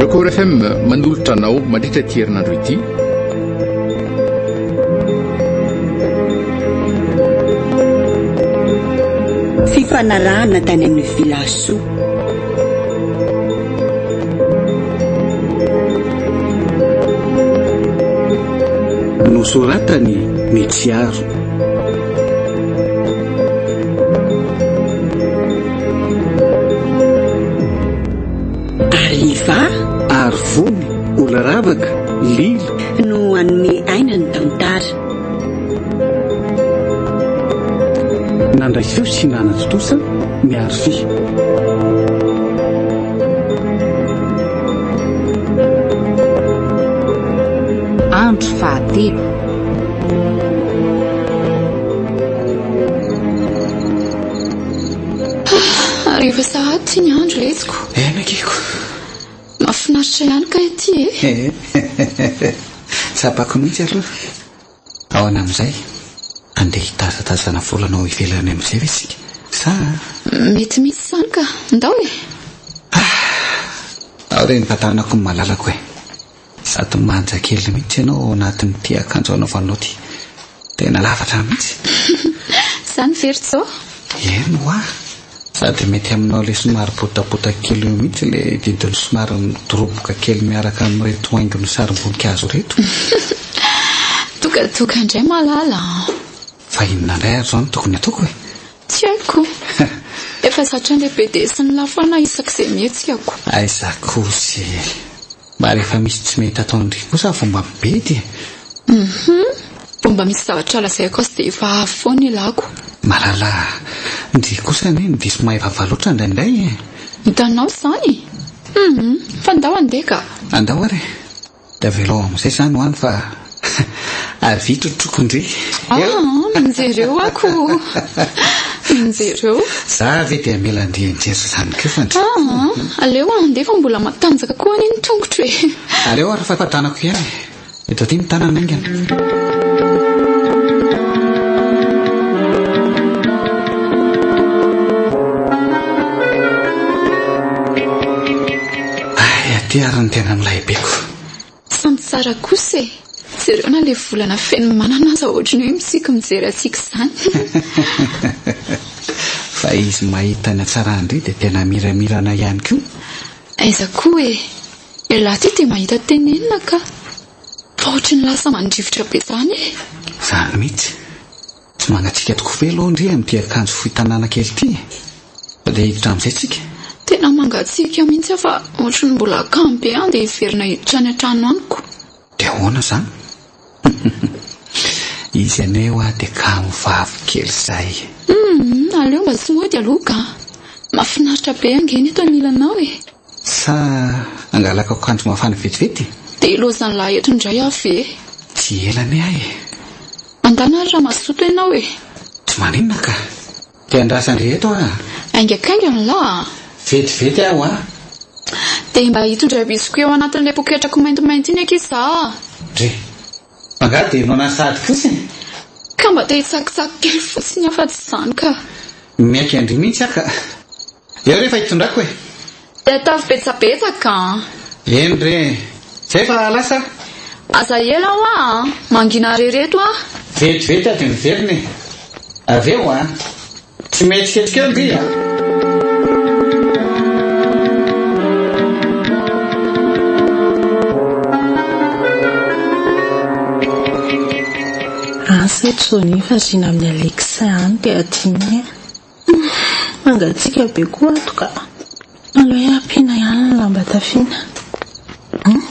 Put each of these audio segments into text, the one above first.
Record FM manolotra anao mandritra ity herinandro ity. Fifanarahana tany amin'ny Villa Soa. Nosoratany Mitsiaro. Arivà. Arivony, Olaravaka, Lilo. No hanome aina ny tantara. Nandray feo sy nanatontosa ny Arfi. Andro fahatelo. Ary efa sahady ny andro letsiko. Eny akiko. Mahafinaritra ihany kay aty e. Eh, tsapako mihitsy aloha. Ahoana amin'izay? Andeha hitazatazana volana ao ivelany amin'izay ve isika? Sa? Mety mihitsy izany ka. Ndao e. Ah, ao re ny tantanako ny malalako e. Sady manja kely mihitsy ianao ao anatin'ity akanjo anaovanao ity. Tena lafatra mihitsy. Izany ve ry Tsô? Eny hoa. Sady mety aminao ilay somary botabota kely io mihitsy ilay didiny somary midoroboka kely miaraka amin'ireto haingony sarim-boninkazo ireto. Tokatoka indray malala an. Fa inona indray ary izao no tokony hataoko e? Tsy haiko. Efa zatra an'ilay BD sy ny lafana isak'izay mihetsika ko. Aiza kosa e. Mba rehefa misy tsy mety ataon-dry kosa vao mba mibedy e. Hum. Vao mba misy zavatra lazaiko azy dia efa avy foana ilako. Malala a! Ndry kosa anie no diso mahay vava loatra indraindray e. Hitanao izany? Hum. Fa ndao handeha ka. Andao ary e. Dia avelao amin'izay izany ho any fa avia trotroko ndry. Ah, mijereo ako. Mijereo. Za ve dia hamela an-dry hianjera izany koa fa ndry. Ah, aleo handeha fa mbola matanjaka koa anie ny tongotro e. Aleo ary fa tanako ihany e. Eto aty ny tanana haingana. Hay, aty ary ny tena milay beko. Samy tsara kosa e! Jereo na le volana feno manana aza ohatry ny hoe mitsiky mijery antsika izany. Fa izy mahita ny hatsaran-dry dia tena miramirana ihany koa. Aiza koa e! Ialahy ity dia mahita tenenina ka! Fa ohatry ny lasa mandrivotra be izany e! Izany mihitsy. Tsy mangatsiaka tokoa ve aloha ndry amin'ity akanjo fohy tanàna kely ity e? Fa dia hiditra amin'izay tsika. Tena mangatsiaka mihitsy aho fa ohatry ny mbola kamo be aho dia hiverina hiditra any an-trano any ko. Dia ahoana izany? Izy anie hoa dia kamo vavy kely izay. Humm, aleo mba tsy mody aloha ka. Mahafinaritra be ange ny eto anilanao e. Sa hangalaka akanjo mafana vetivety? Dia ilaozan'lah eto indray aho ve? Tsy ela anie aho e. Andana ary raha mazoto ianao e! Tsy maninona ka! Dia andrasan-dry eto aho a! Haingakaingana lah a! Vetivety aho a! Dia mba hitondra biscuit ao anatin'ilay poketrako maintimainty iny akia za a! Dry! Fa angaha dia noana sahady kosa e! Ka mba te hitsakitsaky kely fotsiny aho fa tsy izany ka! Miaiky an-dry mihitsy aho ka! Eo re fa hitondrako e! Dia ataovy betsabetsaka an! Eny re e! Zay fa lasa aho! Aza ela hoa an! Mangina rery eto aho! Vetivety aho dia miverina e! Avy eo an! Tsy mihetsiketsika eo ndry an! Asa eto Sonia fa riana amin'i Alexia any dia adinony e! Mangatsiaka be koa ato ka. Aleo hoe ampiana ihany ny lamba tafiana. Hum,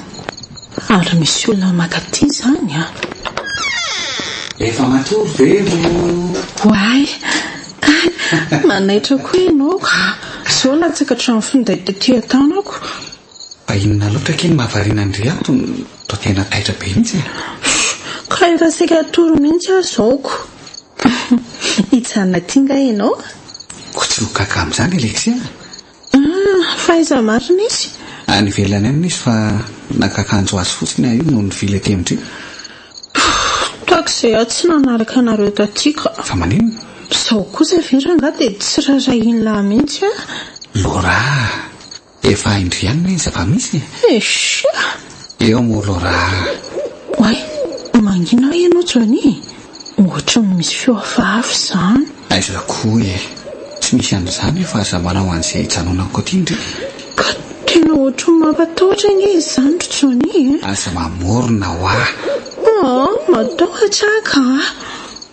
ary misy olona maka aty izany an! Efa matory ve ro? Oay! Manaitra koa ianao ka. Izao latsaka hatramin'ny finday tety an-tanako. Fa inona loatra akia no mahavariana an-dry ato no toa tena taitra be mihitsy e? Ka efa saika hatory mihitsy aho izao ko. Hijanona aty nga ianao? Koa tsy ho gaga amin'izany Alexia a! Ah, fa aiza marina izy? Any ivelany any izy fa naka akanjo azy fotsiny aho io no nivily aty amin-dry. Tahaka izay aho tsy nanaraka anareo taty ka. Fa maninona? Izao kosa ve rangahy dia tsy rarahian'lah mihitsy ah? Laura a! Efa hain-dry ihany ve ny zava-misy e? Esia! Eo moa Laura a! Oay, mangina hoe ianao Johnny? Ohatry ny misy feo hafahafa izany. Aiza koa e! Tsy misy an'izany io fa aza manao an'izay hijanonako aty ndry. Ka tena ohatry ny mampatahotra ange izany ry Johnny e! Aza mamorona hoa! Aa, matahotra aho ka!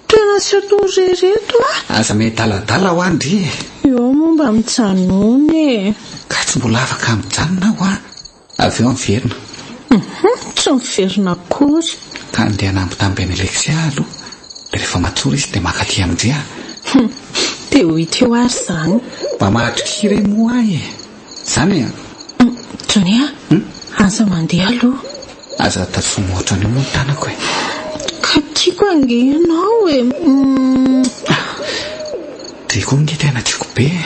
Tena tsy atao irery eto a! Aza miadaladala hoa ndry e! Eo moa mba mijanona e! Ka tsy mbola afaka mijanona aho hoa! Avy eo miverina. Hum, tsy miverina akory. Ka andeha hanambitamby an'i Alexia aloha, dia rehefa matory izy dia maka aty amin-dry aho. Hum, dia ho hita eo ary izany. Mba mahatokia re moa ahy e! Izany e! Hum, Johnny a! Aza mandeha aloha. Aza tazomy ohatran'io moa ny tanako e! Ka tiako ange ianao e! Hum. Dia koa ange tena tiako be e!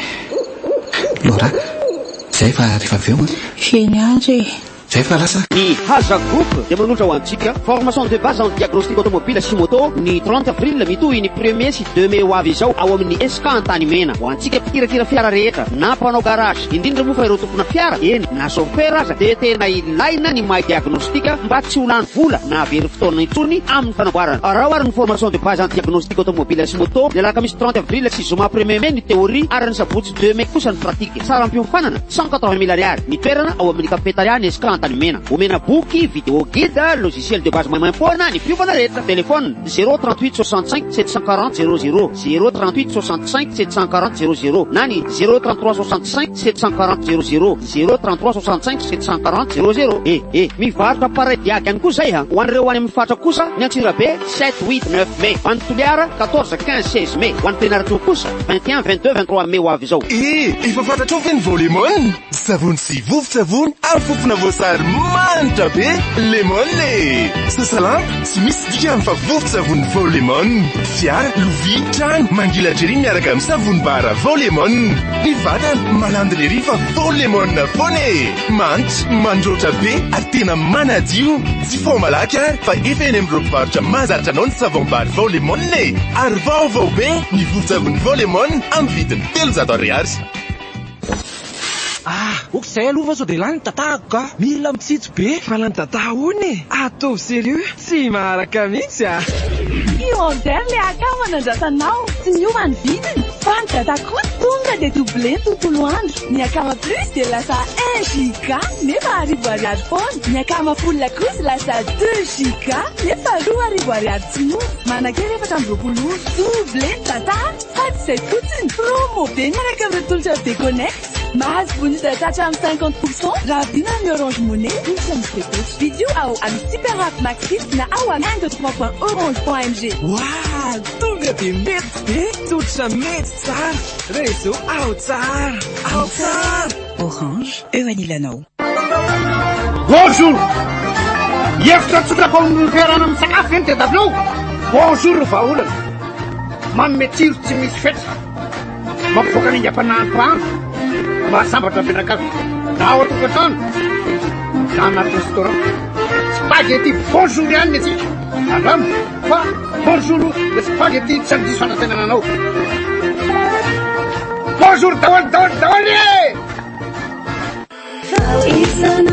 Laura, zay fa rehefa avy eo an! Eny ary e! Zay fa lasa. Ny Haja Group dia manolotra ho antsika formation de base en diagnostic automobile sy moto ny 30 avril mitohy ny premier sy 2 mai ho avy izao ao amin'ny Esca Antanimena. Ho antsika mpikirakira fiara rehetra na mpanao garage indrindra moa fa ireo tompona fiara, eny na chauffeur aza dia tena ilaina ny mahay diagnostic mba tsy ho lany vola na very fotoana intsony amin'ny fanamboarana. Araho ary ny formation de base en diagnostic automobile sy moto ny alakamisy 30 avril sy zoma premier mai ny théorie ary ny sabotsy 2 mai kosa ny pratique. Saram-piofanana, 180 mille ariary. Ny toerana ao amin'ny cafetaria ny Esca Antanimena. Omena boky, vidéo guide, logiciel de base maimaimpoana ny mpiofana rehetra. Téléphone, 0 38 65 740 00, 0 38 65 740 00 na ny 0 33 65 740 00, 0 33 65 740 00. Eh eh, mivarotra appareil diag ihany koa izay a! Ho an'ireo any amin'ny faritra kosa, ny Antsirabe, 7, 8, 9 mai. Ho an'i Toliara, 14, 15, 16 mai. Ho an'i Fianarantsoa kosa, 21, 22, 23 mai ho avy izao. Eh, efa fantatrao ve ny vao lemon? Savony sy vovon-tsavony ary fofona voasary manitra be, lemon e! Sasa lamba, tsy misy dikany fa vovon-tsavony vao lemon. Fiara, lovia, trano, mangilatra ery miaraka amin'ny savony bara vao lemon. Ny vatana, malandina ery fa vao lemon foana e! Manitra, mandroatra be ary tena manadio. Jifaho malaky ary fa efa eny amin'ireo mpivarotra mahazatra anao ny savon bar vao lemon e! Ary vaovao be ny vovon-tsavony vao lemon amin'ny vidiny 300 ariary. Ah! Ok zay aloha fa sao dia lany ny data-ko ka! Mila mitsitsy be! Fa lany data ahoana e? Ataovy sérieux! Tsy maharaka mihitsy ah! Hyundai le akama nandrasanao! Tsy miova ny vidiny fa ny data koa tonga dia doublé ny tontolo andro! Ny akama plus dia lasa un giga nefa arivo ariary foana. Ny akama full kosa lasa deux giga nefa 2000 ariary tsy miova. Manan-kery 24 ora. Doublé ny data sady izay fotsiny. Promo be miaraka amin'ireo tolotra Bconnect. Mahazo bonus data hatramin'ny 50% raha vidiana amin'ny Orange Money. Misy amin'ny fepetra. Vidio ao amin'ny Super App Maxit na ao amin'ny un deux trois point orange point mg. Waah! Tonga dia mety be! Tolotra mety tsara! Réseau ao tsara! Ao tsara! Orange, eo anilanao. Bonjour! Hevitra tsotra vao ny fiarahana misakafo ve ny tadiavinao? Bonjour no vahaolana. Manome tsiro tsy misy fetra. Mampivoaka ny aingam-panahin'ny mpahandro. Mahasambatra ny mpianakavy. Na ao an-tokantrano na anaty restaurant. Spaghetti bonjour ihany ny antsika. Andramo fa bonjour le spaghetti tsy handiso fanantenana anao. Bonjour daholo daholo daholo e!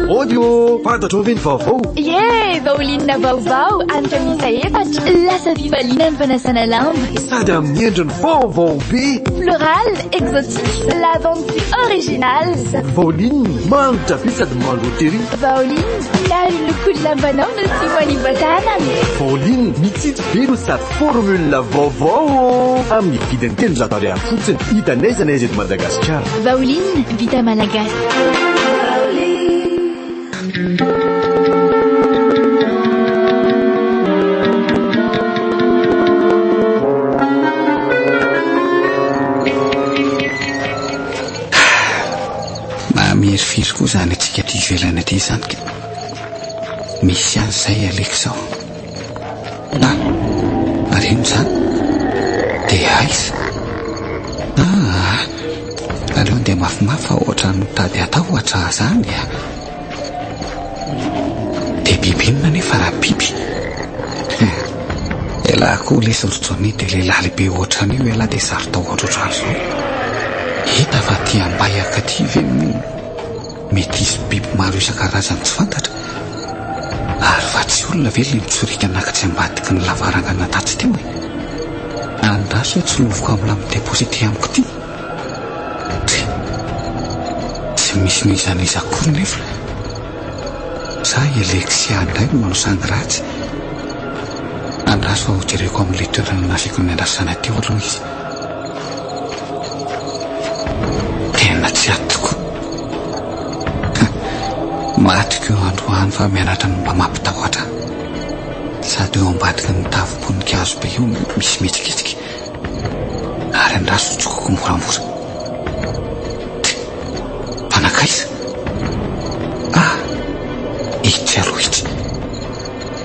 Audio! Fantatrao ve ny vaovao? Ie! Vaolinina vaovao, hanitra miisa efatra, lasa fifaliana ny fanasana lamba. Sady amin'ny endriny vaovao be! Floral, exotique, lavande sy original. Vaolinina, manitra be sady mandoa tery. Vaolinina, miaro ny lokon'ny lambanao no tsy manimba tanana. Vaolinina, mitsitsy be no sady formule vaovao! Amin'ny vidiny 300 ariary fotsiny, hita n'aiza n'aiza eto Madagasikara. Vaolinina, vita malagasy. Mamirifiry koa izany antsika aty ivelany aty izany ka. Misy ihany izay Alex ao. Ah! Ary inona izany? Dia aiza? Ah! Aleo andeha mafimafy fa ohatran'ny mitady hatahotra aho izany a! Dia biby inona anefa raha biby? Elah koa lesy ry Johnny dia lehilahy lehibe ohatran'io elah dia saro-tahotra ohatran'izao. Hita fa aty Ambahiaka aty ve no. Mety hisy biby maro isan-karazany tsy fantatra. Ary fa tsy olona ve ilay nitsoriaka nakatsy ambadiky ny lavarangana tatsy teo e? Andraso hoe tsiloviko amin'ny lame déposé ity amiko ity. Tsia, tsy misy n'iza n'iza akory nefa. Sa i Alexia indray no manao sangy ratsy? Andraso fa hojereko amin'ilay toerana nasiako ny andrasana teo aloha izy. Tena tsy ato tokoa. Matiko io androany fa mianatra ny mba mampitahotra. Sady eo ambadiky ny tavim-boninkazo be io misy mihetsiketsika. Ary andraso tsokoko moramora. Fa nankaiza? Ah! Itsy aloha itsy.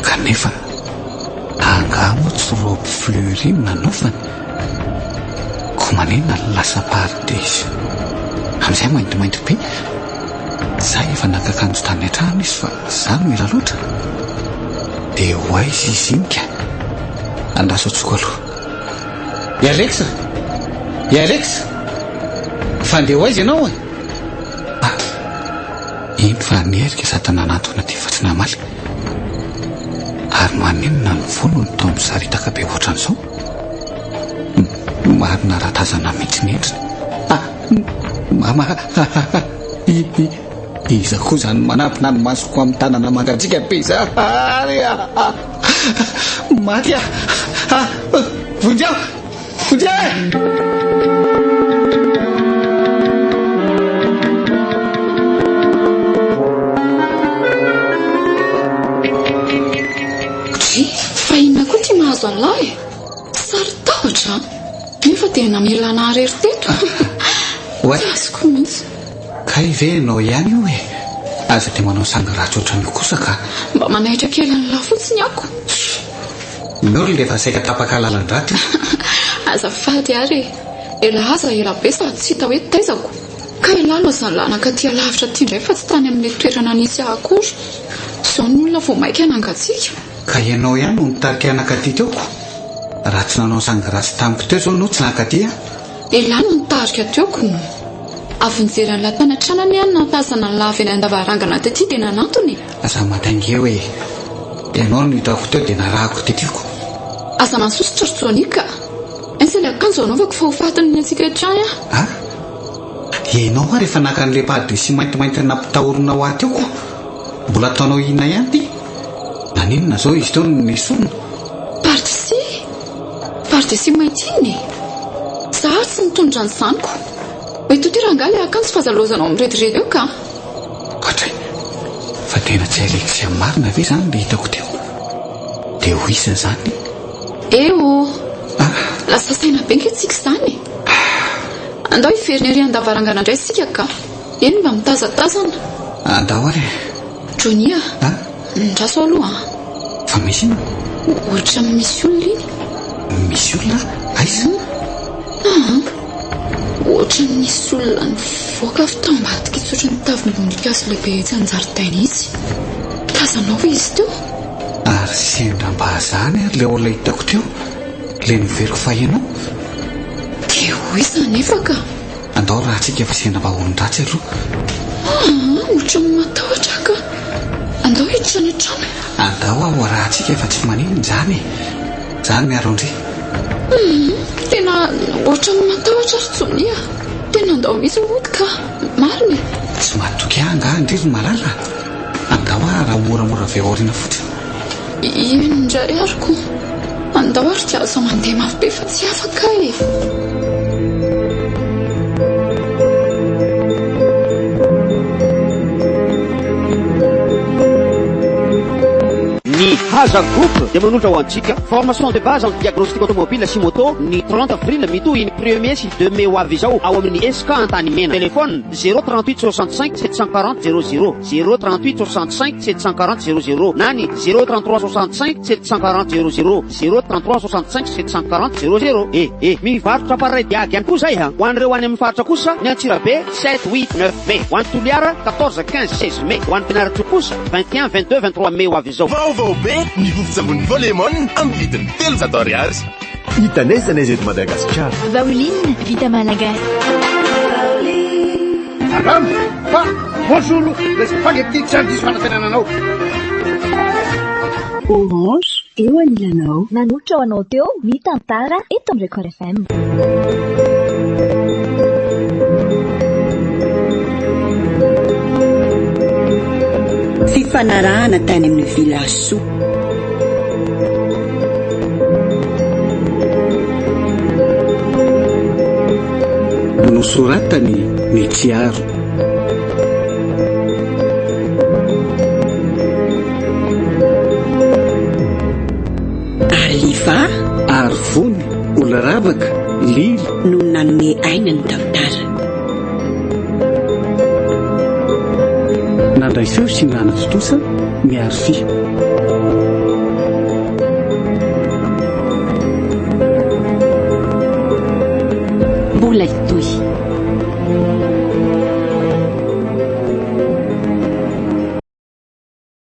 Kanefa angaha moa tsy robe fleurie no nanaovany? Koa maninona no lasa pardesy? Amin'izay maintimainty be. Za efa naka akanjo tany an-trano izy fa za no ela loatra. Dia ho aiza izy iny ka? Andraso antsoiko aloha. I Alex! I Alex! Fa andeha ho aiza ianao e? Ah! Iny fa niherika sady nanantona aty fa tsy namaly. Ary maninona ny volony toa misaritaka be ohatran'izao? Marina raha tazana mihitsy ny endriny. Ah! Mama! Iza koa izany manampina ny masoko amin'ny tanana mangatsiaka be izany? Ah! Maty aho! Ah! Vonjeo! Vonjeo e! Dry, fa inona koa ity mahazo an'lah e? Saro-tahotra an! Nefa dia namela anah irery teto. Oay. Tsy azoko mihitsy. Kay ve ianao ihany io e? Aza dia manao sangy ratsy ohatran'io kosa ka. Mba manaitra kely an'lah fotsiny ako. Ny olona efa saika tapaka lalan-draty. Azafady ary e! Ela aza ela be sady tsy hita hoe taizako. Ka elah lozan'lah nankaty alavitra aty indray fa tsy tany amin'ilay toerana nisy ahy akory. Izao ny olona vao maika nangatsiaka. Ka ianao ihany no nitarika ahy nankaty teo ko. Raha tsy nanao sangy ratsy tamiko teo izao ianao tsy nankaty an! Elah no nitarika teo ko. Avy nijery an'lah tany an-trano anie aho no nahatazana an'lah avy eny an-davarangana taty dia nanantona e! Aza madainga eo e! Ianao no hitako teo dia narahako tety ko! Aza masosotra ry Johnny ka! Aiza ilay akanjo hanaovako fa ho fatin'ny hatsiaka hatrany aho. A! Ianao ary efa naka an'ilay pardessus maintimainty nampitahorinao ahy teo ko! Mbola ataonao inona ihany ity? Naninona izao izy teo no nesorina? Pardessus? Pardessus mainty inona e? Za ary tsy nitondra an'izany ko! Ento ity rangahy ilay akanjo fa aza lozanao mirediredy eo ka! Ohatray! Fa tena tsy Alexia marina ve izany ilay hitako teo? Dia ho iza izany? Eh oh! Lasa saina be nge tsika izany e! Andao hiverina ery an-davarangana indray isika ka! Eny mba mitazatazana. Andao ary e! Johnny a! Andraso aloha an! Fa misy inona? Ohatran'ny misy olona iny. Misy olona? Aiza? Aa! Ohatran'ny nisy olona nivoaka avy tao ambadika itsy ohatran'ny tavim-boninkazo lehibe etsy an-jaridaina itsy. Tazanao ve izy teo? Ary sendra mba zany ary ilay olona hitako teo, ilay noveriko fa ianao. Dia ho iza anefa ka? Andao raha tsika fa sendra mba olon-dratsy aloha. Aa, ohatran'ny matahotra aho ka. Andao hiditra any an-trano. Andao aho raha tsika fa tsy maninona izany e. Zany miaro an-dry. Humm, tena ohatran'ny matahotra ry Johnny a. Tena andao mihitsy hody ka. Marina e. Tsy matoky ahy angaha ndry ry Malala? Andao aho raha ho moramora avy ao aoriana fotsiny. Eny indray ary ko. Andao ary dia aza mandeha mafy be fa tsy afaka e. Ny Haja Group dia manolotra ho antsika formation de base en diagnostic automobile sy moto ny 30 avril mitohy ny premier sy 2 mai ho avy izao ao amin'ny Esca Antanimena. Téléphone 038 65 740 00, 038 65 740 00 na ny 033 65 740 00, 033 65 740 00. Eh eh, mivarotra appareil diag ihany koa izay ha. Ho an'ireo any amin'ny faritra kosa, ny Antsirabe 7, 8, 9 mai. Ho an'i Toliara 14, 15, 16 mai. Ho an'i Fianarantsoa kosa 21, 22, 23 mai ho avy izao. Vaovao be ny vovon-tsavony Volemon amin'ny vidiny 300 ariary. Hita n'aiza n'aiza eto Madagasikara. Vaoline, vita malagasy. Angamba fa. Bonjour, ilay spaghetti tsy handiso fanantenana anao. Orange, eo anilanao. Nanolotra ho anao teo ny tantara eto amin'ny Record FM. Fifanarahana tany amin'ny Villa Soa. Nosoratany ny Tsiaro. Arliva. Arivony, Olorabaka, Lily. No nanome aina ny tantara. Nandray feo sy nanatontosa ny Arfi. Mbola hitohy.